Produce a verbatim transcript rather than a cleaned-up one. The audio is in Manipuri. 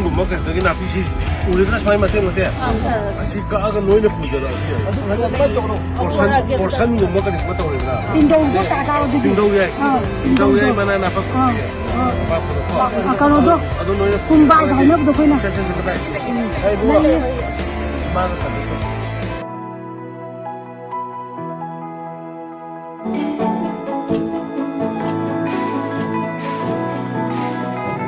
ꯒꯨꯝꯕ ꯀꯩꯗꯒꯤ ꯅꯥꯄꯤꯁꯤ ꯎꯔꯤꯗꯅ ꯁꯨꯃꯥꯏ ꯃꯇꯦꯛ ꯃꯇꯦꯛ꯫ ꯑꯥ, ꯁꯥꯔ꯫ ꯑꯁꯤ ꯀꯛꯑꯒ ꯅꯣꯏꯅ ꯄꯨꯖꯔꯛꯑꯁꯨ ꯌꯥꯏ꯫ ꯄꯣꯔꯁꯟ, ꯄꯣꯔꯁꯟꯒꯨꯝꯕ ꯀꯔꯤꯒꯨꯝꯕ ꯇꯧꯔꯤꯗꯅ꯫ ꯄꯤꯡꯗꯧꯗꯣ ꯇꯥ ꯇꯥꯔꯣ ꯑꯗꯨꯗꯤ꯫ ꯄꯤꯡꯗꯧ ꯌꯥꯏ꯫ ꯑꯥ, ꯄꯤꯡꯗꯧ ꯌꯥꯏ, ꯄꯤꯡꯗꯧꯗꯣ꯫ ꯃꯅꯥ ꯅꯄꯥꯛꯄ ꯑꯥ, ꯌꯥꯏ꯫ ꯑꯥ꯫ ꯅꯄꯥꯛꯄꯗꯣꯀꯣ꯫ ꯑꯥ, ꯀꯩꯅꯣꯗꯣ, ꯑꯗꯨ ꯅꯣꯏꯅ ꯀꯨꯝꯕꯥꯏꯗꯣ ꯍꯥꯏꯅꯕꯗꯣ ꯑꯩꯈꯣꯏꯅ꯫ ꯁꯦ, ꯁꯦ, ꯁꯦ, ꯀꯗꯥꯏ? ꯂꯩꯌꯦ꯫ ꯃꯥꯅ ꯊꯝꯃꯦ꯫